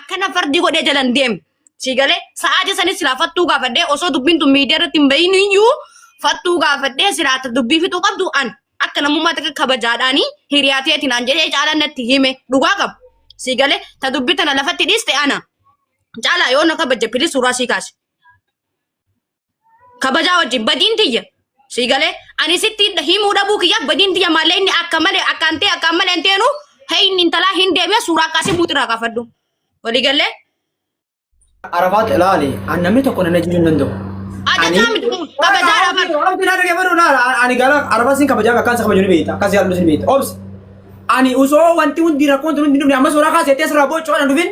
Akkana fardii godhee jalan deemu. Si galee sa'aatii sanis silaa fattuu gaafadhee osoo dubbiin tun miidiyaa irratti hin bahin iyyuu fattuu gaafadhee silaa dubbii fixuu qabdu an akka namummaa takka kabajaadhaanii hiriyaa teeti naan jedhee caalaan natti hime dhugaa qabu. Si galee ta dubbii tana lafatti dhiiste ana. Caalaa yoo na kabajje pilis suuraa sii kaasi. Kabajaa wajjin badiin tiyya. Sii galee ani sitti himuu dhabuu kiyyaaf badiin tiyya maallee inni akka malee akkaan ta'e akkaan malee hin teenu hey inni intalaa hin deebi'e suuraa kaasee muuxirraa kaafadhu. Walii galee Arafaat ilaali an namni tokko na ajajuu hin danda'u. ajajaa miti kun kabajaadha bar. Obsi na dhaggeeffadhu laala ani gala Arafaat sin kabajaa akkaan isa kabaju ni beekta akkas jaalladhu sin beekta obsi. Ani osoo wanti hundi rakkoon tun hundi hin dhufne amma suuraa kaasee asirraa boochoo kana dhufin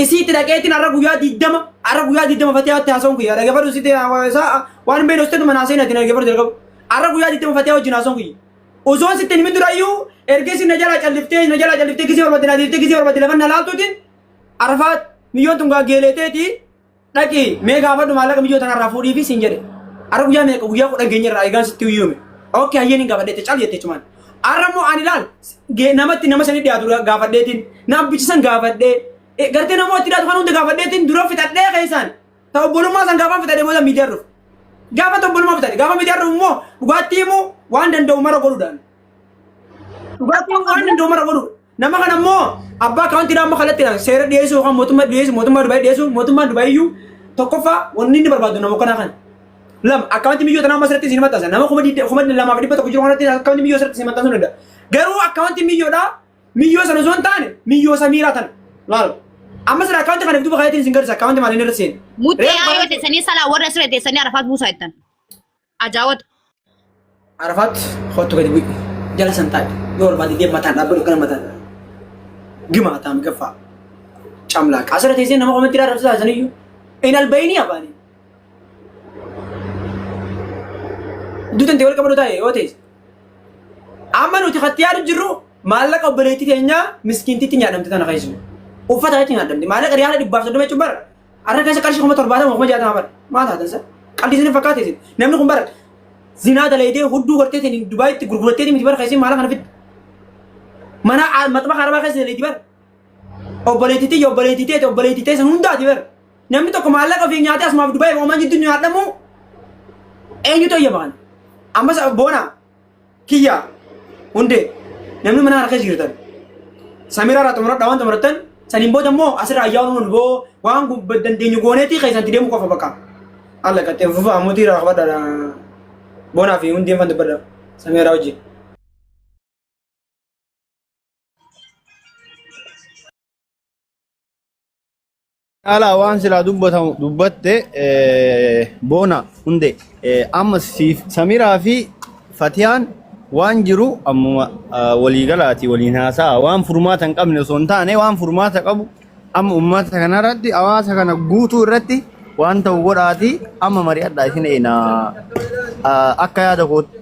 Isiitti dhaqeetiin har'a guyyaa 20 har'a guyyaa 20 fatiyaatti haasa'uun kiyya dhaggeeffadhu sitti isaa waan hin beekne osoo mana haasa'in ati dhaggeeffadhu jalqabu har'a guyyaa 20 fatiyaa wajjin haasa'uun kiyya osoon sitti hin himin durayyuu erga isin na jalaa calliftee na jalaa calliftee gisee barbaadde na dhiiftee gisee barbaadde lafa na laaltuutiin Arafaat miyyoon tun gaaggeeleeteeti dhaqi mee gaafadhu maallaqa miyyoo tanarraa fuudhii fi siin jedhe har'a guyyaa meeqa guyyaa 10 geenye irraa eegaan sitti uyyuume okkee hayyeen hin gaafadheette cal jette chumaan har'a immoo ani laal namatti nama sanii dhiyaatu gaafadheetiin na abbichisan gaafadhee gartee namoota dhiyaatu kan hunda gaafadheetiin dura fixadhee keessaan ta obbolummaa san gaafaan fixadhee booda miidiyaa dhufu gaafa ta obbolummaa fixadhe gaafa miidiyaa dhufu immoo dhugaatti himuu waan danda'u mara godhuudhaan Dhugaatiin waan danda'u mara godhu. Nama kana immoo abbaa akkaawuntii amma kallattiidhaan seera dhiyeessuu yookaan mootummaa dhiyeessu mootummaa Dubaay dhiyeessu mootummaan Dubaay iyyuu tokkoffaa wanni inni barbaadu nama kanaa kana. Lama akkaawuntii miyyoo tanaa amma asirratti isin maxxansa nama 20,100 jiru kanatti akkaawuntii miyyoo asirratti isin maxxansuu danda'a. Garuu akkaawuntii miyyoodhaa miyyoo sana osoo hin taane miyyoo samiiraa tana laal. Amma sira akkaawuntii kana duuba kaayyatiin isin garsiisa akkaawuntii maaliin irra seenu. Muttee aayoo teessanii salaa warra asirra teessanii arafaat buusaa jettan. Ajaawatu. Arafaat kottu gadi bu'i. Jala san taa'i. Yoo barbaade deem mataan dhaabbadhu kana mataan. Gima taam gaffaa. Camlaaqa. Asirra teessee nama komentii arrabsisaa saniyyuu. In albayinii afaanii. Duutan ta'e wal qabatu taa'e yoo ta'e. Amma nuti katti yaadu jirru maallaqa obboleettii teenyaa miskiintitti nyaadhamte tana keessa. Uffata jechuun nyaadhamte. Maallaqa riyaala 130 jechuun bara. Har'a keessa qarshii 70,000 60,000 bara. Maal taatan sa? Qalbii isin fakkaate isin. Namni kun bara zinaa dalaydee hudduu garteetiin Dubaayitti gurguratteetiin miti bara keessi maala kana fidde. Mana maxbaxa arabaa keessa dalayti bara. Obboleettii tiyya obboleettii teete obboleettii teessan hundaati bara. Namni tokko maallaqa ofii nyaatee asumaaf Dubaayii Oomaan jidduu nyaadhamu eenyutu eeyyama kana? Ammas boona Kiyya hundee namni mana kana keessa jirtan Samiraa irraa xumuradha waan xumurattan saniin booda immoo asirraa ayyaanuu nu boo waan dandeenyu gooneetii keessan itti deemuu qofa bakka. Alla qaxxee fufa ammootii irraa qabadha boonaa fi hundeen fan dubbadha Samiraa wajjin. Caalaa waan silaa dubbatamu dubbatte boona hunde amma siif Samiraa fi Fatiyaan waan jiru ammuma waliigalaati waliin haasa'a waan furmaata hin qabne osoo hin taane waan furmaata qabu amma uummata kanarratti hawaasa kana guutuu irratti waan ta'u godhaati amma mari'adhaa isin eena akka yaada kootti.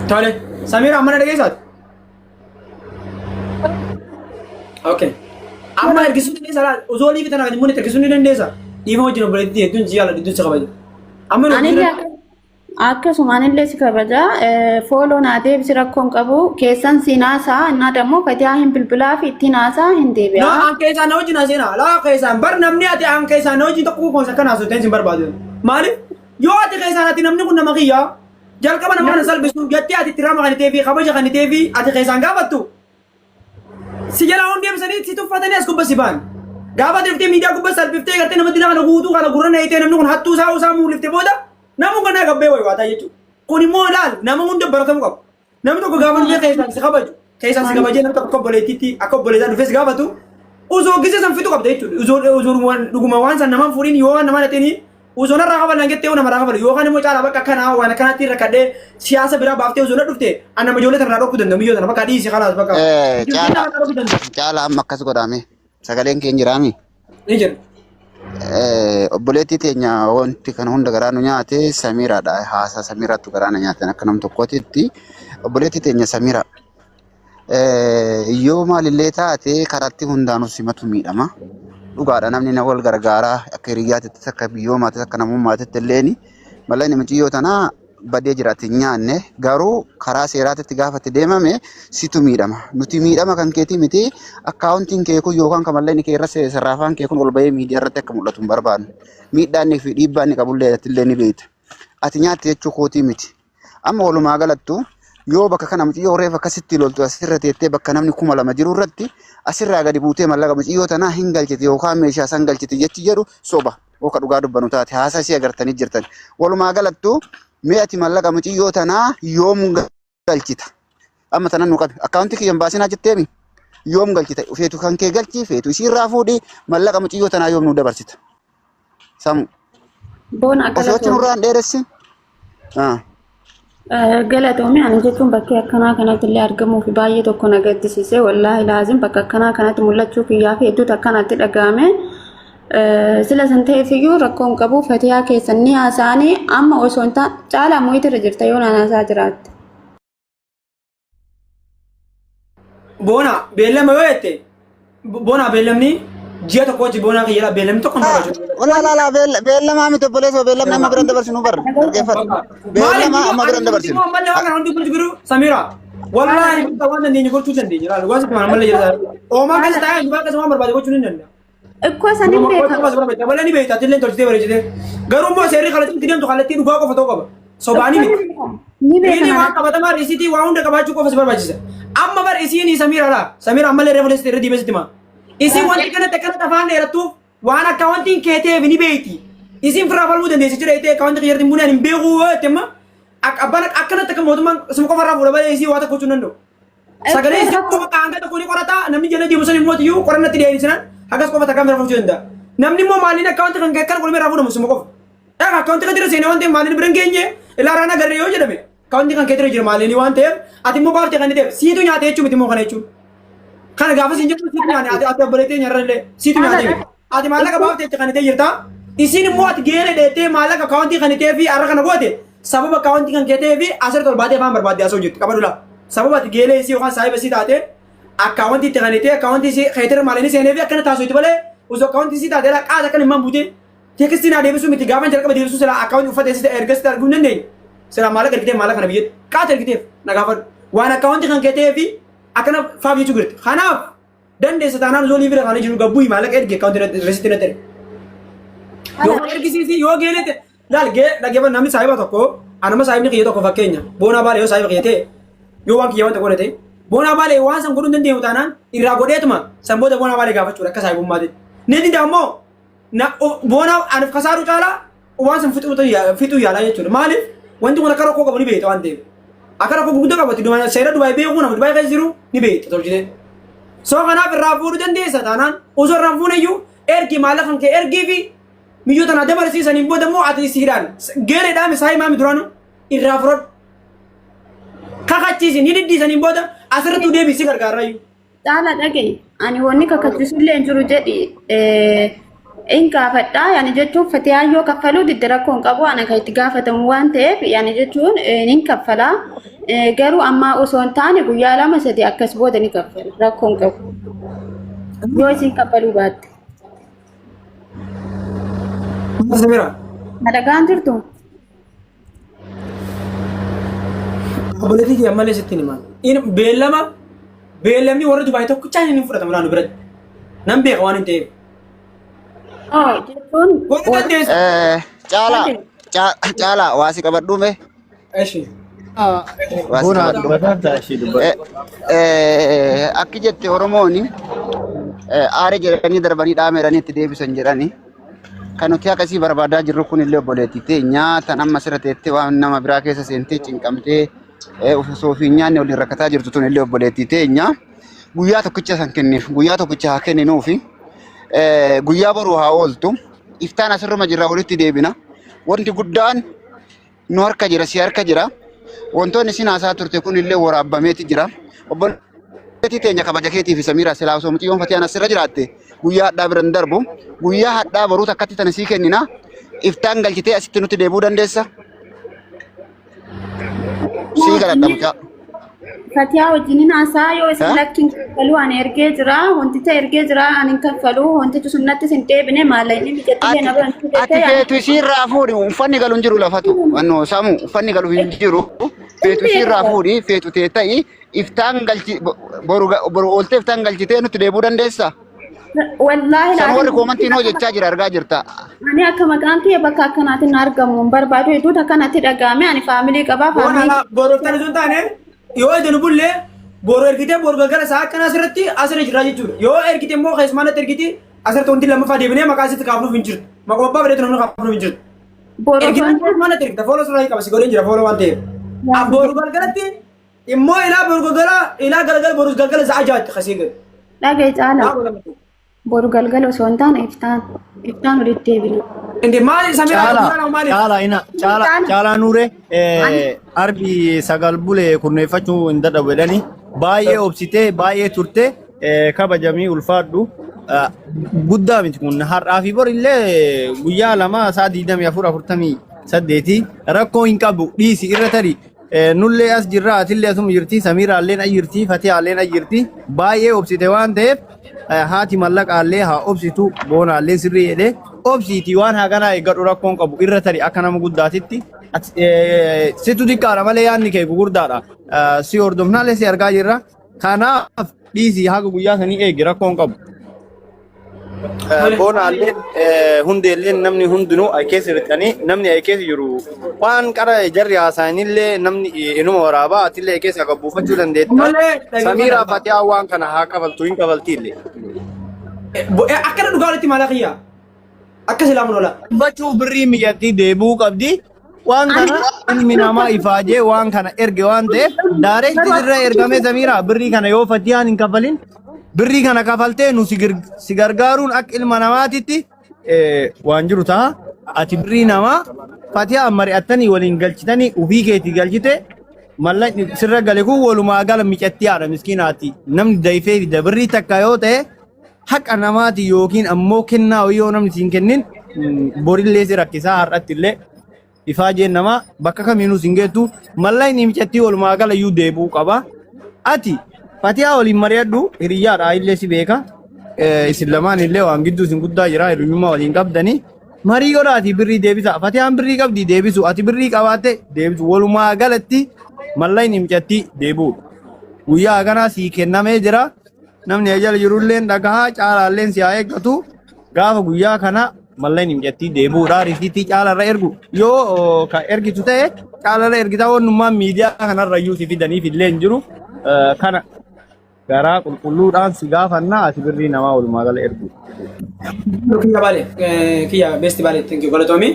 Tole, Samiira amma na dhageessaati? Okay. Amma ergisuu dandeessa laal? Osoo liifi tana gadi muunne ergisuu ni dandeessa? Dhiifama wajjin obboleettii hedduun si jaalladha hedduun si kabaja. Amma nu Anillee akkasuma anillee si kabaja. Fooloo naa deebisi rakkoon qabu. Keessan siin haasaa innaa dammoo fatihaa hin bilbilaa fi ittiin haasaa hin No, deebi'a. an keessaan na wajjin haaseenaa. Laa keessaan bar namni ati an keessaan na wajjin tokko kun akkana haasofteen sin barbaadu. Maaliif? Yoo ati keessaan ati namni kun nama kiyyaa jalqaba nama kana salphisu jettee ati itti rama kan ta'ee fi kabaja kan ta'ee fi ati keessaan gaafattu si jalaa hundi deebisanii si tuffatanii as gubba si ba'an. Gaafa ati dhuftee miidiyaa gubba salphiftee gartee nama dila kana guutuu kana gurra nayitee namni kun hattuu isaa isaa muulifte booda namni kun kana gabbee waywaataa jechuudha. Kun immoo ilaal nama hunda baratamuu qaba. Namni tokko gaafa dhufee keessaan si kabaju, keessaan si kabajee namni tokko akka obboleettiitti akka obboleessaa dhufee si gaafatu, osoo gisee san fixu qabda jechuudha. Osoo osoo dhuguma waan san namaan fuudhin yoo waan namaa dhaxini osoo narraa kafalan jettee yoo namarraa kafalu yookaan immoo caalaa bakka akkanaa waan akkanaatti rakkadhee siyaasa biraa baaftee osoo na dhufte an nama ijoollee tanarraa dhorkuu danda'u miyyoo tana bakka dhiisi kalaas bakka. Ijoollee Caalaa tanarraa dhorkuu danda'u. caalaa amma akkas godhame sagaleen keenya jiraami. Ni jira. Obboleettii teenya wanti kan hunda garaa nu nyaate Samiiraadha. Haasaa Samiiraattu garaa na nyaatan akka nam tokkootitti. Obboleettii teenya Samiira. Yoo maalillee taate karatti hundaanuu simatu miidhama. Dhugaadha namni na wal gargaaraa akka hiriyyaatittis akka biyyoomaattis akka namummaatitti illeen mallayni mucayyoo tanaa Badee jira ati hin nyaanne garuu karaa seeraatitti gaafa itti deemame situ miidhama. Nuti miidhama kan keetii miti akkaawuntiin kee kun yookaan kan mallaqni kee irra sirraafaan kee kun ol bahee miidiyaa irratti akka mul'atu hin barbaannu. Miidhaa inni fi dhiibbaa inni qabullee atillee ni beekta. Ati nyaatte jechuu kootii miti. Amma walumaa galattu yoo bakka kana mucayyoo reef akkasitti loltu asirra teettee bakka namni 2000 jiru irratti asirraa gadi buutee mallaqa mucayyoo tanaa hin galchite yookaan meeshaa san galchite jechi jedhu soba. Yoo ka dhugaa dubbanu taate haasaa isii agartanii jirtan. Walumaa galattu mee ati mallaqa mucayyoo tanaa yoom galchita? Amma tanan nu qabi. Akkaawuntii kiyya hin baasinaa jetteemi? Yoom galchita? Feetu kan kee galchi, feetu isiirraa fuudhi, mallaqa mucayyoo tanaa yoom nu dabarsita? Samu. Boona Osoo achi galatoomi. nurraa hin dheeressin. Ah. Galatoomi ani jechuun bakkee akkanaa kanatti illee argamuu fi baay'ee tokko na gaddisiise wallaahi laazim bakka akkanaa kanatti mul'achuu kiyyaa fi hedduutu akkanatti dhaga'ame. Sila san ta'eef iyyuu rakkoo hin qabu fatiyaa keessan ni haasa'anii amma osoo hin taane caalaa mo'itirra jirta yoo naan haasaa jiraatte. Boona beellama yoo jette boona beellamni ji'a tokkotti boonaa kiyya beellamni tokko hin barbaachisu. Walaa laa laa beellamaa miti obboleessoo beellamni amma biran dabarsinu bar dhaggeeffadhu. Maaliif Beellamaa amma biran ani dabarsinu. immoo ammallee waan kana hundi gochuu jiru Samira. Wallaahi bita waan dandeenye gochuu dandeenya. Laal waan sitti ammallee jira. Oomaa keessa taa'ee dubbaa keessa waan barbaade gochuu ni danda'a. Ikkoo san hin beeka. Malee ni beekta atillee tolchitee bareechitee. Garuu immoo seerri kallattii itti deemtu kallattii dhugaa qofa ta'uu qaba. Sobaanii miti. Ni beeka. Inni waan qabatamaa risiitii waa hunda qabaachuu qofa si barbaachisa. Amma bar isiin Samiira laa. Samiira ammallee reefu irra deemee sitti himaa. Isiin wanti kanatti akkanatti afaan dheerattuuf waan akka wanti hin keeteef ni beekti. Isiin firraa falmuu dandeessi jira jettee akka wanti kiyyarti hin buune ani hin beeku yoo jette amma abbaan akkanatti akka mootummaan suma qofa irraa fuudha malee isii waa tokko gochuu hin danda'u. Sagalee isii qofa hanga tokko ni qorata namni jala deemu sun immoo iyyuu qorannatti deebisinan hagas qofa takkaan bira fudhachuu danda'a. Namni immoo maaliin akkaawunti kan akkana godhamee irraa fuudhamu suma qofa. Dhaqa akkaawunti kan jira seenee waan ta'eef maaliin bira hin geenye ilaa raana agarre yoo jedhame akkaawunti kan keetira jira maaliin waan ta'eef ati immoo baaftee kan ta'eef siitu nyaate jechuun miti immoo kana jechuun. Kana gaafa siin jedhu siitu nyaate ati ati obboleettee nyaarra illee siitu nyaate miti. Ati maallaqa baaftee itti kan ta'e jirta. Isiin immoo ati geere dheettee maallaqa akkaawuntii kan ta'ee fi har'a kana goote sababa akkaawuntii kan kee ta'ee fi asirratti ol baatee afaan barbaadde haasa'u jirti qabadhu laa. Sababa ati geelee isii yookaan saahiba isii taatee akkaawuntii itti kan ta'e akkaawuntii isii keetirra maal inni seenee fi akkana taasisuuti malee osoo akkaawuntii isii taatee laa qaata akkan himman buutee teekistii naa deebisuu miti gaafan jalqaba deebisuu silaa akkaawuntii uffata isii erga sitti arguu hin dandeenye. Silaa maallaqa ergiteef maallaqa kana biyyatti qaata ergiteef na gaafadhu. Waan akkaawuntii kan kee ta'ee fi akkana faaf jechuu jirti. Kanaaf Dandeessa taanaan osoo liivira kaanii jiru gabbuyi maallaqa ergi akkaawunti risitti natti ergi. Yoo ergisiisi yoo geelete laal gee dhaggeeffadhu namni saahiba tokko anama saahibni kiyya tokko fakkeenya boonaa baalee yoo saahiba kiyya ta'e yoo waan kiyya wanta godhe ta'e boonaa baalee waan san godhuu hin dandeenyu taanaan irraa godheetuma san booda boonaa baalee gaafachuudha akka saahibummaatti. Ni dida ammoo na boonaa anaf kasaaruu caalaa waan san fixuu yaalaa jechuudha. Maaliif wanti kun akka rakkoo qabu ni beekta waan ta'eef. Akka rakkoo gurguddaa qabatti seera Dubaay beekuu nama Dubaay keessa jiru ni beekta tolchitee. So kanaaf irraa fuudhuu dandeessa taanaan osoo irraa hin fuune iyyuu ergi maallaqa kan kee ergii fi miyyoo tanaa dabarsiisaniin booda immoo ati isiidhaan geereedhaan isaa himaami duraanu irraa fudhadhu. Kakachiisi ni diddiisaniin booda asirratti deebii si gargaarrayyuu. Caala dhaga'i. Ani wanni kakachiisullee hin jiru jedhi in gaafadha. Yani jechuun fatiyaan yoo kaffaluu didde rakkoo hin qabu. Ana kan itti gaafatamu waan ta'eef yani jechuun nin kaffala. Garuu ammaa osoo hin taane guyyaa lama sadi akkas booda ni kaffala. Rakkoo hin qabu. Yoo isin kaffaluu baatte. Samira. Madagaan jirtu? Obboleettii kiyya ammallee sitti himaa. In beellama beellamni warra Dubaay tokkichaan hin fudhatamu naannoo biratti. Nan beeka waan hin ta'eef. Oh, jechuun Warri dandeessu. Caalaa caalaa waa si qabadhuu mee Eshi. waa si Buna qabadhu. dubbataan ta'a ishee dubbatu. Akki jette Oromoon aare jedhanii darbanii dhaameeranii itti deebisan jedhanii. Kan nuti akkasii barbaadaa jirru kun illee obboleettii teenya tan amma sirra teettee waan nama biraa keessa seentee cinqamtee osoo ofii hin nyaanne waliin rakkataa jirtu tun illee obboleettii teenya. Guyyaa tokkicha san kenniif guyyaa tokkicha haa kenninuufi guyyaa boruu haa ooltu. Iftaan asirruma jirra walitti deebina. Wanti guddaan nu harka jira si harka jira. Wantoonni isin haasaa turte kun illee waraabbameeti jira. Obboleettii teenya kabaja keetii fi Samiiraa silaa osoo mucayyoon Fatiyaan asirra jiraatte guyyaa hadhaa bira hin darbu. Guyyaa hadhaa boruu takkatti tana sii kennina. Iftaan galchitee asitti nutti deebi'uu dandeessa. Sii kadhadha mucaa. Fatiyaa wajjinin haasaa yoo isin Ha? lakkiin kaffaluu ani ergee jira wanticha ergee jira ani hin kaffalu wantichi sun natti hin deebine maallaqni mijattillee Ati na biran ati jettee ani feetu isiirraa fuudhi uffanni galu hin jiru lafatu. Anno samu uffanni galu hin jiru. Feetu isiirraa fuudhi feetu tee ta'i iftaan galchi boru ooltee iftaan galchitee nutti deebuu dandeessa. Wallaahi San warri laatiin koomantiin hoo jechaa jira argaa jirta. ani akka maqaan kiyya bakka akkanaatiin argamu hin barbaadu hedduutu akkanatti dhaga'ame ani faamilii qabaa Boona faamilii alaa boru iftaan osoo hin taane yoo edenu bullee boru ergitee boru galgala sa'a akkanaa asirratti asirra jira jechuudha. Yoo ergite immoo keessumaa natti ergiti asirratti wanti lammaffaa deebinee maqaa asitti kaafnuuf hin jirtu. Maqaa abbaa fedheetu namni kaafnuuf hin jirtu. Boru Ergite osoo hin keessumaa natti ergita fooloo sirraa qaba si godheen jira fooloo waan ta'eef. Boru galgalatti immoo ilaa boru galgala ilaa galgala borus galgala sa'a jaatti kasii gadi. Dhagaye caalaa boru galgala osoo hin taane iftaan iftaan walitti deebina. Inde maali Samira Caalaa maali? caalaa ina caalaa Caalaa. caalaa nuure arbi sagal bulee kurneeffachuu hin dadhabu jedhani baay'ee obsitee baay'ee turte kabajamii ulfaadhu guddaa miti kun har'aa fi bor illee guyyaa lama sa'a 24 48 rakkoo hin qabu dhiisi irra tari nullee as jirra atillee asuma jirti samiiraalleen as jirti fatiyaalleen as jirti baay'ee obsite waan ta'eef haati mallaqaallee haa obsitu boonaallee sirrii jedhee obsiitii waan haganaa eeggadhu rakkoon qabu irra tari akka nama guddaatitti situ xiqqaadha malee yaadni kee gugurdaadha si hordofnaallee si argaa jirra kanaaf dhiisii haga guyyaa sanii eegi rakkoon qabu. Boonaallee hundeellee namni hundinuu ay keessa jirtanii namni ay keessa jiru waan qara jarri haasa'anillee namni inuma waraabaa atillee ay keessa akka buufachuu dandeetta. Ammallee Samiiraa Fatihaa waan kana haa kafaltu hin kafalti illee. Akkana dhugaa walitti maala kiyya. Akka silaamuun oola. Dubbachuu birrii miyyattii deebi'uu qabdi. Waan kana ilmi namaa ifaajee waan kana erge waan ta'eef daareetti irra ergame Samiiraa birrii kana yoo Fatiyaan hin kafalin birrii kana kafaltee nu si gargaaruun akka ilma namaatitti waan jiru ta'a. Ati birrii namaa Fatiyaan mari'attanii waliin galchitanii ofii keetii galchite mallaqni sirra gale kun walumaa gala micattiyaadha miskiinaati. Namni dayfee fida birrii takka yoo ta'e haqa namaati yookiin ammoo kennaa wayii yoo namni siin kennin borillee si rakkisaa har'atti illee ifaajeen namaa bakka kamiinuu siin geettu mallaqni micattii walumaa gala iyyuu deebi'uu qaba. Ati Fatiyaa waliin mari'adhu hiriyyaadha illee si beeka. Isin lamaan illee waan gidduu isin guddaa jira hiriyyummaa waliin qabdanii. Marii godhaati birrii deebisa. Fatiyaan birrii qabdi deebisu. Ati birrii qabaatte deebisu. Walumaa galatti mallaqni micattii deebi'uudha. Guyyaa kanaa sii kennamee jira. Namni ajala jirulleen dhagahaa caalaalleen si haa eeggatu. Gaafa guyyaa kana mallaqni micattii deebi'uudha. Risiitii caalarra ergu yoo ka ergitu ta'e caalarra ergitaa wannummaan miidiyaa kanarra iyyuu si fidaniif illee hin jiru. Kana garaa qulqulluudhaan si gaafannaa ati birrii namaa walumaa gala ergu. Kiyya baale kiyya besti baale thank you galatoomi.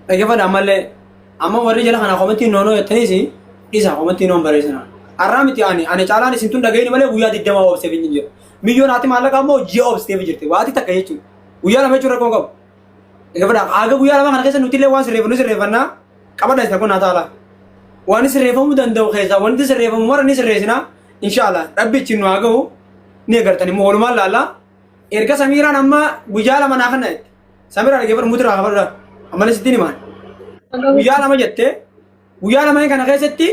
Dhaggeeffadha ammallee amma warri jala kana komentii noonoo jettaniis dhisa komentii noon barreessina. Har'aa miti ani caalaan isin tun dhaga'ini malee guyyaa 20 obseef hin jiru. Miyyoon haati maallaqa ammoo ji'a obseef jirti. Waati takka jechuudha. Guyyaa lama jechuun rakkoon qabu. Dhaggeeffadha haga guyyaa lama kana keessa nuti illee waan sirreeffannu sirreeffannaa qabadha isa kun haa taala. Waan sirreeffamuu danda'u keessaa wanti sirreeffamu mara ni sirreessina. Inshaallah rabbichi nu haa gahu ni agartan immoo walumaan laallaa. Erga Samiiraan amma guyyaa lama naa kana jette. Samiiraan dhaggeeffadhu mutirraa kafadhuudha. Ammallee sittiin himaan. Guyyaa lama jettee guyyaa lameen kana keessatti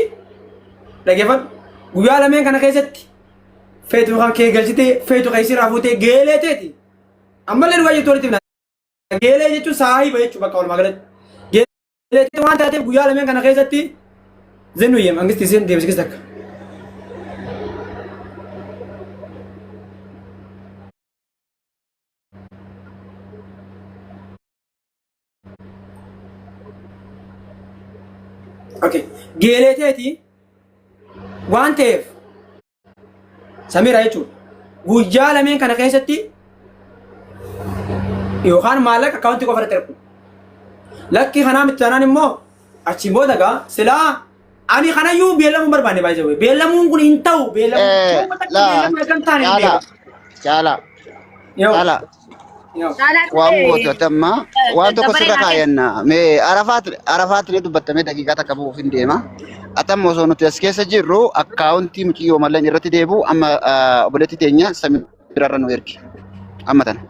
dhaggeeffadhu. Guyyaa lameen kana keessatti feetu kan kee galchitee feetu kan isirraa fuutee geelee teeti. Ammallee dhugaa jettu walitti himna. Geelee jechuun saahiba jechuudha bakka walumaa galatti. Geelee teeti waan taateef guyyaa lameen kana keessatti zennuyyee mangisti isin deebisiis takka. Okay. Geelee teeti waan ta'eef Samira jechuudha. Guyyaa lameen kana keessatti yookaan maallaqa akkaawuntii qofa irratti ergu. Lakki kanaa miti taanaan immoo achiin booda gaa silaa ani kanayyuu beellamuu hin barbaanne baay'ee beellamuun kun hin ta'u beellamuun takka Laa beellamuu akka hin taane hin caalaa beeku. caalaa Yoo caalaa yoo. Caalaatti waan gootu ati amma waan tokko dabaree sirra naa kenni. kaayanna mee arafaat arafaat illee dubbattamee daqiiqaa takka bu'uuf hin deema. Ati amma osoo nuti as keessa jirru akkaawuntii muciyyoo malleen irratti deebi'u amma obboleettii teenya samiirarra nu ergi amma tana.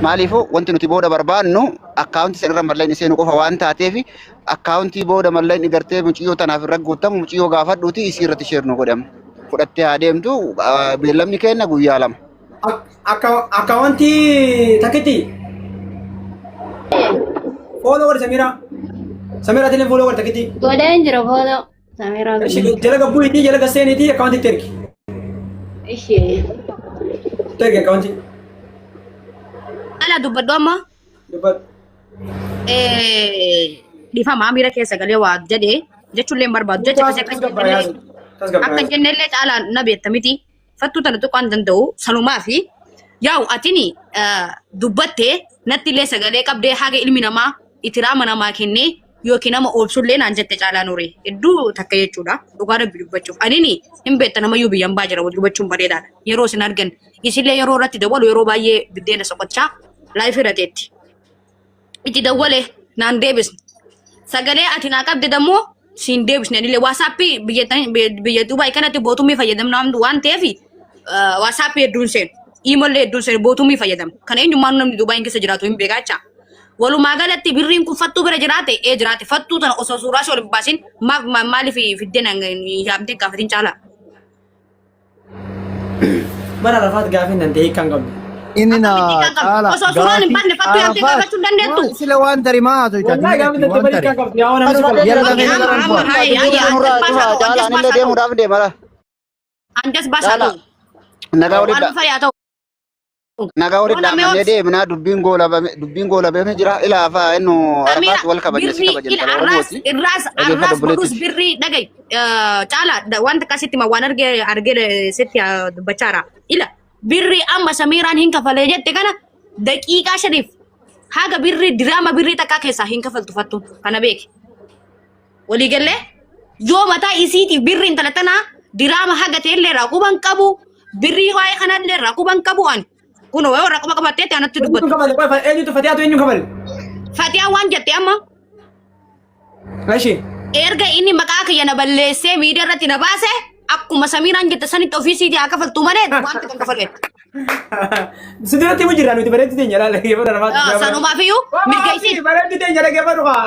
Maaliifuu wanti nuti booda barbaannu akkaawuntii san irra mallaqni seenu qofa waan taateef akkaawuntii booda mallaqni gartee muciyyoo tanaaf irra guutamu muciyyoo gaafadhuuti isii irratti sheer nu godhama. Fudhattee haa deemtu beellamni keenya guyyaa 2. Akkaawuntii takkitti. Follow godhi Samiraa. Samiraa tillee follow godhi takkitti. Godheen jira follow. Samiraa godheen. Jala gabbuutii jala gasseeniitii akkaawuntii itti ergi. Ishee. Itti ergi akkaawuntii. Ala dubbadhu amma. Dubbadhu. Dhiifama miira keessa galee waa jedhee jechuullee hin barbaadu. Jecha akkasii akka hin jennellee akka hin jennellee caalaa na beekta miti. Fattuu tana tuqaan danda'u sanumaa fi yaa'u atini dubbattee natti illee sagalee qabdee haga ilmi namaa itiraama namaa kennee yookiin nama oobsullee naan jette caalaa nuure hedduu takka jechuudha dhugaa rabbi dubbachuuf anini hin beekta namayyuu biyyan baa jira wal dubbachuun bareedaadha yeroo isin argan isillee yeroo irratti dawwalu yeroo baay'ee biddeena soqochaa laayif irrateetti itti dawwale naan deebisne. Sagalee ati naa qabde dammoo siin deebisne anillee waasaappii biyya Dubaay kanatti bootummii fayyadamna waan ta'eef waasaappii hedduun seenu. Iimollee hedduun seenu bootummii fayyadamna. Kana eenyummaan namni Dubaayin keessa jiraatu hin beekaa jecha. Walumaa galatti birriin kun fattuu bira jiraate ee jiraate fattuu tana osoo suuraa ishee ol hin baasin maaf maaliif fiddeen yaamtee gaafatin caalaa. Bara Arafaat gaafiin nan ta'e hiikkaan qabdu. Inni na Akkamitti hiikkaan qabdu? caala Osoo suuraan hin gaafii banne fattuu yaamtee Arafaat gaafachuu hin dandeettu? waan sila waan tari maa haasoo itaati Wallahi gaafiin waan nan ta'e tari. hiikkaan qabdu. Yaa waan namni Asumallee si Yalla Okay, lafee amma garan amma fu'a. hayi hayi Dubbii nurraa anjas cufaa baasaa ta'u caala anjas anillee baasaa ta'u deemuudhaaf deema. anjas baasaa Caala ta'u nagaa waan walitti dhufa yaa ta'u. nagaa walitti Bona mee dhaamannee obsi. deemnaa dubbiin goolabame dubbiin goolabame jira ilaafa innu Samira Arafaat wal kabajne si birrii kabajne ila intala arraas Oromooti irraas dhageeffadhu arraas godhus obboleettiiti. birrii dhaga'i caala wanta akkasitti ma waan argee argee sitti dubbachaara ila birrii amma Samiiraan hin kafalee jette kana daqiiqaa shaniif haga birrii diraama birrii takkaa keessaa hin kafaltu fattuun kana beeki. Walii gallee yoo mataa isiitiif birri intala tanaa diraama haga ta'ellee irraa quban qabu birrii waa'ee kanallee irraa quban qabu ani kun yoo irraa quba qabatteetti anatti Eenyutu dubbattu. kafale? Qoy eenyutu Fatiyaatu eenyu kafale? Fatiyaa waan jette amma Eshi. erga inni maqaa kiyya na balleessee miidiyaa irratti na baase akkuma Samiiraan jette sanitti ofii siitii haa kafaltu malee waan tokko hin kafaleetti. Si duratti himu jirra nuti bareeddu teenya laala dhaggeeffadhu Arafaat. Sanumaafiyyuu mirga isii Bareeddu teenya dhaggeeffadhu kaa.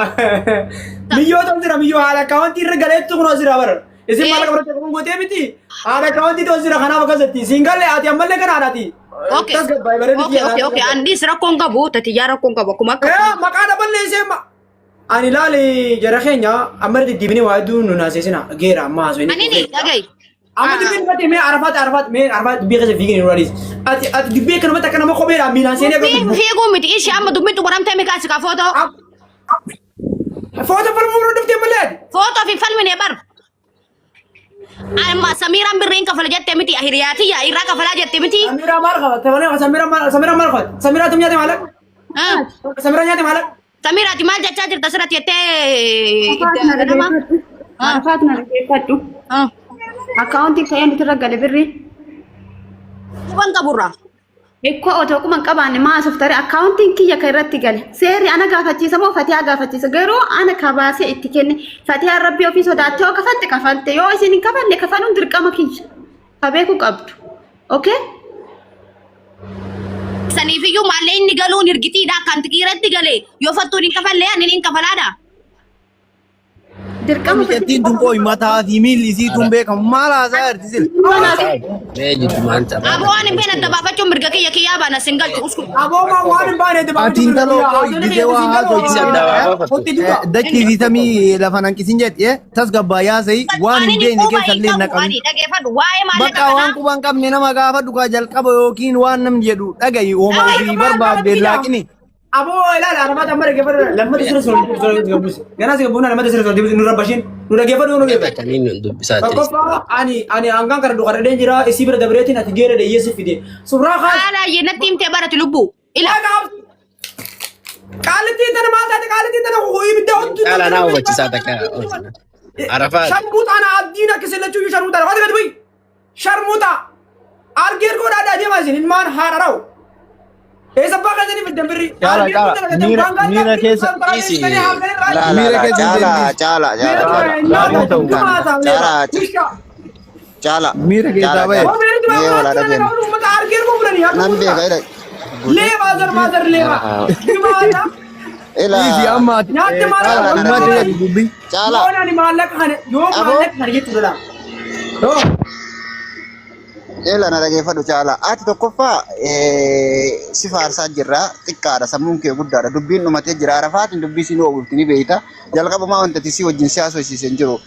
Miyyoo ta'u jira miyyoo haala akkaawwantii irra galeettu kunoo jira bara. Isin maal qabatte kun gootee miti. Haala akkaawwantii ta'u jira kanaaf akkasatti. Siin galle ati ammallee kana haadhaati. Okay. Tasgabbaa'e bareeddu Okay, okay, okay. Andis rakkoon qabu, tatiyyaa rakkoon qabu. Akkuma akka Maqaa dhaballee ishee ani laali jara keenya amma irra deddeebinee waa hedduu nu naasisina geera amma haasofni. Ani ni dhaga'i. Amma dubbiin irratti mee Arafaat Arafaat mee Arafaat dubbii keessa fiigni nu raadis. Ati ati dubbii akkanumatti akka nama kopheedhaan miilaan seenee Dubbiin fiiguu miti. Ishee amma dubbiin xumuramtee mikaa si ka footoo. Foota falmuu irra dhuftee malee ati. Footoo fi falmine bar. Amma Samiiraan birriin kafala jette miti. Hiriyaatiyya irraa kafalaa jette miti. Samiraa maal qabata? Samiraa maal Samiraa maal qabata? Samiraa tum nyaate maal? Ah. Samiraa nyaate maal? Samiira ati maal jechaa jirta asirratti jettee Arafaat na nama? dhaggeeffadhu. Arafaat na dhaggeeffadhu. Ah. Akkaawuntiin ka'ee nuti irra gale birri. Quban qaburraa. Ikkoo otoo quban qabaanne maa asuuf tare akkaawuntiin kiyya kan irratti gale. Seerri ana gaafachiisa moo Fatihaa gaafachiisa? Garuu ana kabaasee itti kenne. Fatihaan rabbii ofii sodaattee yoo kafalte kafalte yoo isin hin kafalle kafaluun dirqama kiyya. Ka beekuu qabdu. Okay? Saniifiyyuu maallee inni galuun hirgitiidha kan irratti galee yoo fattuun hin kafallee ani hin kafalaadha. Dirqama Mucattiin tun qooyi mataa fi miilli isii tun beekamu maal haasaa jirti sila? Mee jiddumaan taphaa Aboo waan hin beekne adda baafachuun mirga kiyya kiyyaa baana sin galchu usku. Aboo maa waan hin baane Ati intaloo qooyi gisee waa Isa adda baafatu. Dachii fi samii lafa nanqisin jedhe tasgabbaa yaasai waan hin beekne keessa illee hin naqamin. Ani dhageeffadhu waa'ee maallaqa Bakka waan kanaa quba hin qabne nama gaafadhu kaa jalqaba yookiin waan namni jedhu dhagayi hooma ofii barbaadde laaqini. Aboo ilaali Arafaat amma dhaggeeffadhu lammata sirra soortii gabbuuse. Ganaa si gabbuuna lammata sirra soortii nu rabbashin nu dhaggeeffadhu nu dhaggeeffadhu. Akkamiin dubbisaa jirti. Tokkoffaa ani ani hangaan kana duqarradeen jira isii bira dabreetiin ati geera dheeyyee si fide. Suuraa kaas. haala natti himtee barati lubbuu. Ila Qaalittiin tana maal taate qaalittiin tana ibidda hudduu. Caalaa naa hubachiisaa takka. Arafaat. Sharmuuxaan abdiin akka isin lachuu sharmuuxaan waan gadi bu'i. Sharmuuxa argee ergoo dhaadhaa deemaa isin ilmaan haadha rawu. Eessa abbaa keessanii fiddan birri? Caala, caala. Miira keessa- Dhiisi. Laa Miira laa laa keessa caala hin caala caala caala caala caala Miira keessaa caala bahe. caala mee walaa dhageenyu. Nan beeka jedha. gootee. Leebaa zar maazar leebaa. Jimaata. Ilaa Dhiisi amma ati Nyaatti eh, maallaqa caalaa na dhumate dhaggeeffadhu. dubbii. Caalaa Yoon ani maallaqa kana yoo aboo maallaqa kana jechuudha laa. Yoo. Eela na dhageeffadhu Caalaa. Ati tokkoffaa si faarsaa jirra xiqqaadha sammuun kee guddaadha dubbiin dhumatee jira arafaatiin dubbii siin oowwifti ni beeyta jalqabumaa wanta ati si wajjin si haasofsiise hin jiru.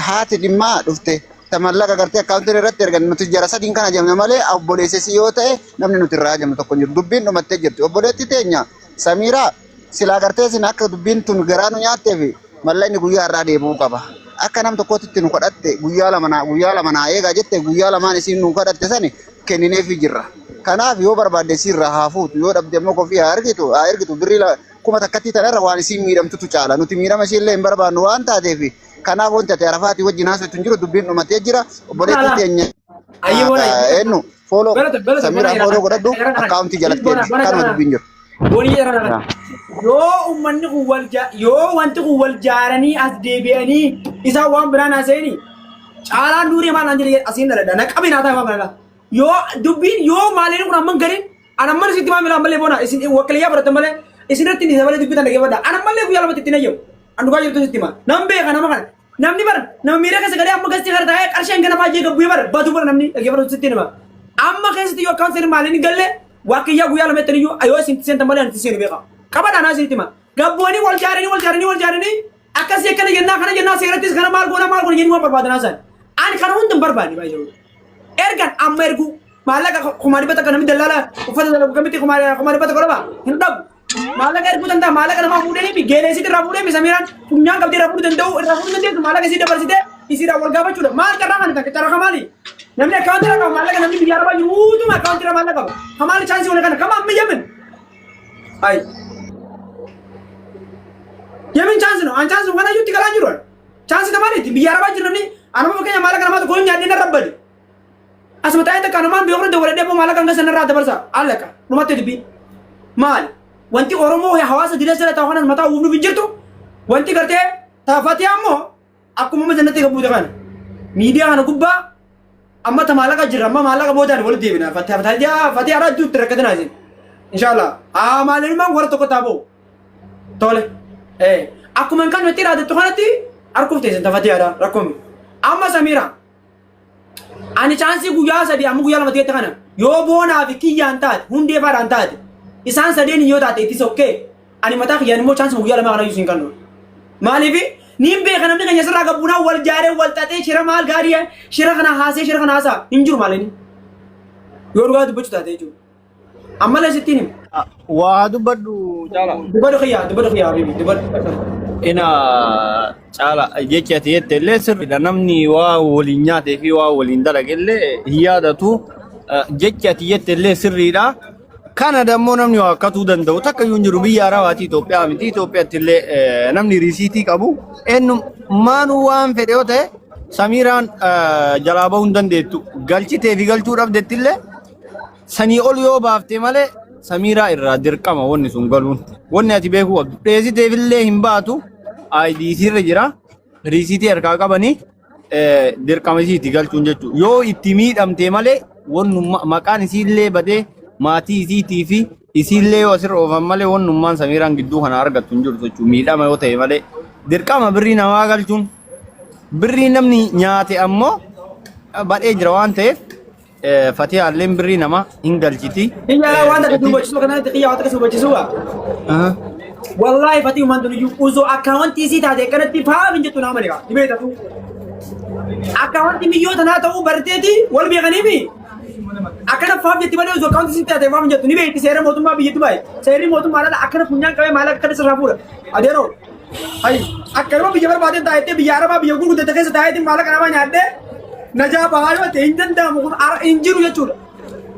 Haati dhimmaa dhufte ta mallaqa gartee akkaawuntii irratti ergan nuti jara sadiin kana ajamne malee obboleessisi yoo ta'e namni nuti irraa ajamne tokko hin jiru dubbiin dhumattee jirti obboleetti teenya Samiiraa silaa gartee isin akka dubbiin tun garaa nu nyaatteef mallaqni guyyaa irraa deebi'uu qaba. Akka nam tokkootti nu kadhatte guyyaa lama naa eegaa jette guyyaa lamaan isiin nu kadhatte sani kennineefii jirra. Kanaaf yoo barbaadde isiin irraa haa fuutu yoo dhabde immoo kofii haa ergitu birrii 1000 tanarra waan isiin miidhamtutu caala. Nuti miidhama isiillee hin barbaannu waan taateef kanaaf wanti ati Arafaatii wajjin haasoftu hin jiru dubbiin dhumatee jira. Obboleettii Caalaa. teenya Ayyee boona. eenyu follow Galata galata bona Samiraa jedha. follow godhadhu akkaawuntii jalatti Bona ergi bona kanuma kana. dubbiin jiru. Boonii jedha kana. Yoo uummanni kun wal yoo wanti kun wal jaaranii as deebi'anii isaan waan biraan haasa'anii caalaan durii maal naan jedhe asiin dhaladha. Na qabin haa ta'e waan kana. Yoo dubbiin yoo maaliin kun amman garin an amman isitti maamila ammallee boona isin wakkiliyyaa baratan malee isin irratti ni malee dubbitan dhaggeeffadha. An ammallee guyyaa lamatti ittiin ayyamu. An dhugaa jirtu sitti hima. Nan beeka nama kana. Namni bara nama miira keessa galee amma gastii kana taa'ee qarshii hanga namaa jee gabbu'ee bara badu bara namni dhaggeeffatu sitti hima. Amma keessatti yoo akkaan seeni maaliin hin galle wakkiyyaa guyyaa lama itti iyyuu yoo isin seentan malee ani seenu beeka. Qabadhaa naa isinitti hima. Gabbu'anii wal jaaranii wal jaaranii wal jaaranii akkasii akkana jennaa kana jennaa seerattis kana maal goona maal goona jennee waan barbaadan haasa'an. Ani kana hunda hin barbaanne baay'ee. Ergan amma erguu maallaqa 100,000 namni dallaala uffata dalagu kamitti 100,100 dhaba hin dhabu. Maallaqa erguu danda'a maallaqa namaa fuudhanii fi geeleesitti irraa fuudhee fi Samiiraan funyaan qabdee irraa fuudhuu danda'u irraa fuudhuu dandeessu maallaqa isii dabarsitee isiidhaan wal gaafachuudha. Maal carraa kana takka carraa kamaali? Namni akkaawuntii irraa qaba maallaqa namni biyya arabaa jiru guutuun akkaawuntii irraa maallaqa qaba. Kamaali chaansii wal kana kama amma yemin. Ayi. Yemin chaansi no an chaansi kana iyyuu itti galaa jiru. Chaansi kamaaliiti biyya arabaa jiru namni anuma fakkeenya maallaqa namaa tokko nyaadhee narra bade. Asuma taa'ee takka namaan beeku dawwaladhee boo maallaqa hanga sanarraa dabarsa allaqa dhumatti dubbii. Maali? Wanti Oromoo hawaasa dilee sirra taa'u kanas mataa uwwifnuuf hin jirtu. Wanti gartee taafatee ammoo akkuma amma jannatti gabbuute kana. Miidiyaa kana gubbaa amma ta maallaqa jirra amma maallaqa boodaan walitti deebina. Fatee haraa iddoo itti rakkatinaa isin. Inshaallah. Haa maaliinumaan warra tokko taaboo. Tole. Akkuma hin kan nuti irraa kanatti harkuuf teessan tafatee haadha rakkoo miti. Amma Samiira. Ani chaansii guyyaa 3 amma guyyaa 2 teette kana yoo boonaa fi kiyyaan taate hundee faadhaan taate isaan sadeen yoo taate itti sokkee ani mataa kiyyaan immoo chaansii guyyaa 2 kana iyyuu siin kennu. Maaliif niin beeka namni keenya sirraa gabbuunaa wal jaaree wal xaxee shira maal gaarii shira kana haasee shira kana haasaa hin jiru maal inni yoo dhugaa dubbachuu taate jechuudha. Ammallee sittiin hima. Waa dubbadhu caala. Dubbadhu kiyyaa dubbadhu kiyyaa habiibi dubbadhu. Ina caala jechi ati jette illee sirriidha. Namni waa waliin nyaatee fi waa waliin dalage illee hin yaadatu. Jechi ati jette illee sirriidha. Kana dammoo namni waa akkatuu danda'u takka iyyuu hin jiru biyya Arabaati Itoophiyaa miti Itoophiyaatti illee namni riisiitii qabu eenyu maanuu waan fedhe yoo ta'e Samiiraan jalaa bahuu hin dandeettu. Galchitee fi galchuu dhabdetti illee sanii ol yoo baafte malee Samiiraa irraa dirqama wanni sun galuun. Wanni ati beekuu qabdu. Dheessiteef illee hin baatu. ID irra jira. Riisiitii harkaa qabanii dirqama isiitti galchuun jechuudha. Yoo itti miidhamte malee wannummaa maqaan isiillee badee maatii isiitii fi isiillee yoo asirra oofan malee wannummaan Samiiraan gidduu kana argattu hin jirtu jechuudha. Miidhama yoo ta'e malee dirqama birrii namaa galchuun birrii namni nyaate ammoo badhee jira waan ta'eef Fatihaalleen birrii nama hin galchiti. Kiyyaa waan takka si hubachiisuu kanatti kiyyaa waan takka si hubachiisuu waa. Wallaahi fatii umaan tun iyyuu osoo akkaawwantii isii taate akkanatti faam hin jettu naa malee ni beekatu. Akkaawwantii miyyoo tanaa ta'uu barteeti wal beekaniimi. Akkana faam jetti malee osoo akkaawwantii isii taate faam hin jettu ni beekti seera mootummaa biyyatti baay'ee. Seerri mootummaa dhala akkana funyaan qabee maal akkana sirraa fuudha. Adeeroo. Hayi akkanuma biyya barbaadeen taa'ettee biyya arabaa biyya gurguddate keessa taa'eetiin maallaqa namaa nyaadhee najaa bahaa yoo ta'e hin danda'amu kun hin jiru jechuudha.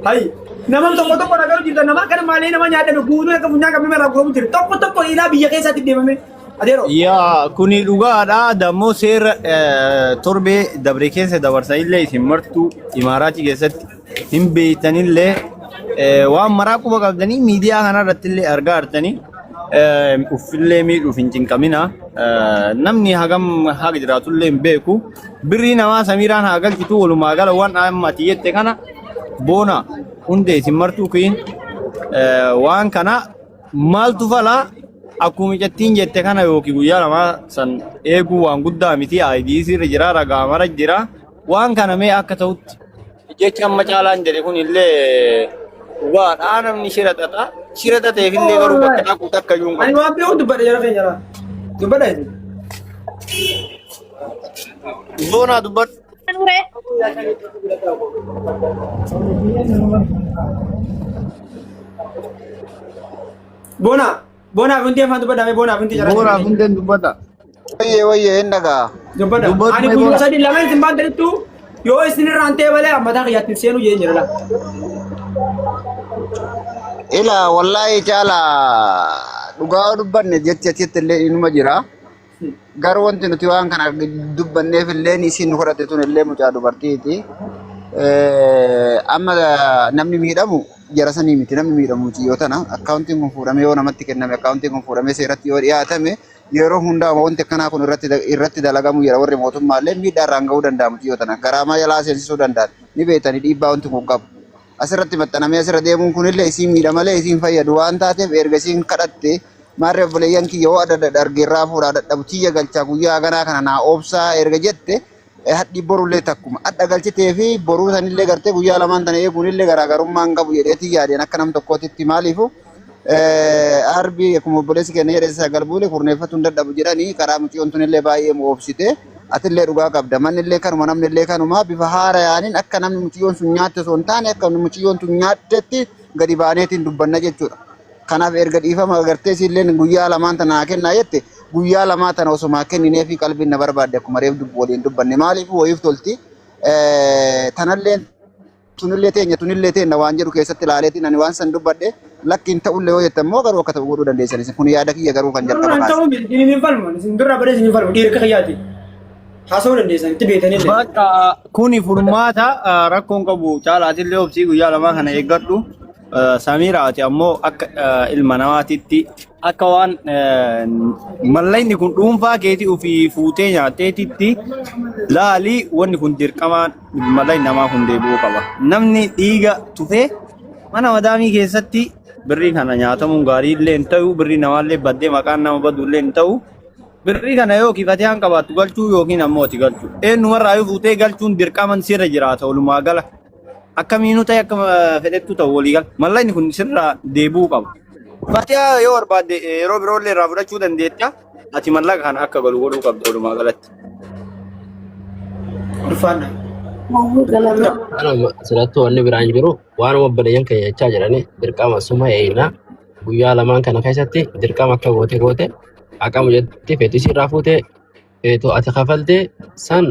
Hayi nama tokko tokko nagaru jirta nama akkana maalee nama nyaadhame guutuun akka funyaan qabame irraa guramu jira tokko tokko ilaa biyya keessaatti deemame. Adeeroo. Yaa kuni dhugaadha. Dammoo seera torbee dabre keessa dabarsanillee isin martuu imaaraatii keessatti hin beektanillee waan maraa quba qabdanii miidiyaa kanarratti illee argaa jirtanii uffillee miidhuuf hin cinqamina. Namni hagam haga jiraatullee hin beeku. Birrii namaa Samiiraan haa galchitu walumaa gala waan amma ati jette kana boona hundee isin martuu kiin Waan kana maaltu falaa akkuma micattiin jette kana yookiin guyyaa lamaa san eeguu waan guddaa miti ID sirra jira ragaa mara jira waan kana mee akka ta'utti jecha amma caalaan jedhe kun illee dhugaadhaa namni shira xaxa shira xaxeef illee garuu bakka dhaqu takka iyyuu hin Ani qabu. waan beeku dubbadha jara keenya laa. Dubbadha isin. Boonaa dubbadhu. Nuree. Boona boonaa fi hundee afaan dubbadha mee boonaa fi hundee jara. Boonaa fi hundeen dubbadha. Wayyee wayyee hin dhagaa. Dubbadha. Dubbadhu Ani mee guyyuma boona. sadii lama isin baantanittu yoo isin irraan ta'e malee mataa kiyyaatti hin seenu jeen jira laa. Ila wallaahi caala dhugaa yoo dubbanne jechi achitti illee inuma jira. Garuu wanti nuti waan kana dubbanneef illee isiin nu kadhatte tun illee mucaa dubartiiti. Amma namni miidhamu jara sanii miti namni miidhamu mucayyoo tana akkaawuntiin kun fuudhamee yoo namatti kenname akkaawuntiin kun fuudhamee seeratti yoo dhiyaatame yeroo hundaa wanti akkanaa kun irratti irratti dalagamu jira warri mootummaallee miidhaa irraan ga'uu danda'a mucayyoo tana garaamaa jalaa seensisuu danda'an ni beektanii dhiibbaa wanti kun qabu. Asirratti maxxanamee asirra deemuun kunillee isiin miidha malee isiin fayyadu waan taateef erga isiin kadhatte maarree obboleeyyan kiyya hoo adda argeerraa fuudhaa dadhabu tiyya galchaa guyyaa ganaa kana naa oobsaa erga jette hadhi borullee takkuma hadha galchitee fi boruu sanillee gartee guyyaa lamaan tana eeguunillee garaagarummaa hin qabu jedheetii yaadeen akka nam tokkootitti maaliifu arbi akkuma obboleessi keenya jedhe sagal buule kurneeffatu hin dadhabu jedhanii karaa mucayyoon tunillee baay'ee mu oobsite atillee dhugaa qabda mannillee kanuma namnillee kanuma bifa haara yaaniin akka namni mucayyoon sun nyaatte osoo hin taane akka mucayyoon tun nyaattetti gadi baaneetiin dubbanna jechuudha. Kanaaf erga dhiifama agartee siilleen guyyaa lamaan tana naa kennaa jette guyyaa lamaa tana osuma kenninee fi qalbiin na barbaadde akkuma reef dubbu waliin dubbanne maaliif wayiif tolti tanallee tunillee teenya tunillee teenna waan jedhu keessatti ilaaleetiin ani waan san dubbadhe lakkiin ta'ullee yoo jettan immoo garuu akka ta'u godhuu dandeessan isin kun yaada kiyya garuu kan jalqaba Duraan kaase. ta'uu miti isin hin falmu isin durraa badee isin hin falmu dhiirri kiyyaati. Haasa'uu dandeessan itti beektanii illee. Bakka kuni furmaata rakkoon qabu caalaatillee obsii guyyaa lamaa kana eeggadhu. Samiiraati ammoo akka ilma namaatitti akka waan mallaqni kun dhuunfaa keetii ofii fuutee nyaatteetitti laalii wanni kun dirqamaan mallaqni namaa kun deebi'uu qaba. Namni dhiiga tufee mana madaamii keessatti birrii kana nyaatamuun gaarii illee hin ta'u birrii namaallee baddee maqaan nama badu illee hin ta'u. Birrii kana yookiin fatiyaan qabaattu galchuu yookiin ammoo ati galchuu. Eenyumarraa yoo fuutee galchuun dirqaman sirra jiraata walumaa gala. Akkamiinuu ta'e akka fedhettu ta'u walii gala. Mallaqni kun sirraa deebi'uu qaba. Fatiyaa yoo barbaadde yeroo biroollee irraa fudhachuu dandeetta. Ati mallaqa kana akka galu godhuu qabda walumaa galatti. Ulfaadha. Kanuma asirratti wanni biraan jiru waan obboleeyyan keenya jechaa jiranii dirqama suma eeyina guyyaa lamaan kana keessatti dirqama akka goote goote haqamu jetti feetu isirraa fuute feetu ati kafalte san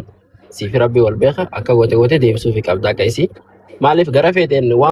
siif rabbi wal beeka akka goote goote deebisuufi qabda akka isii maaliif gara feeteen waan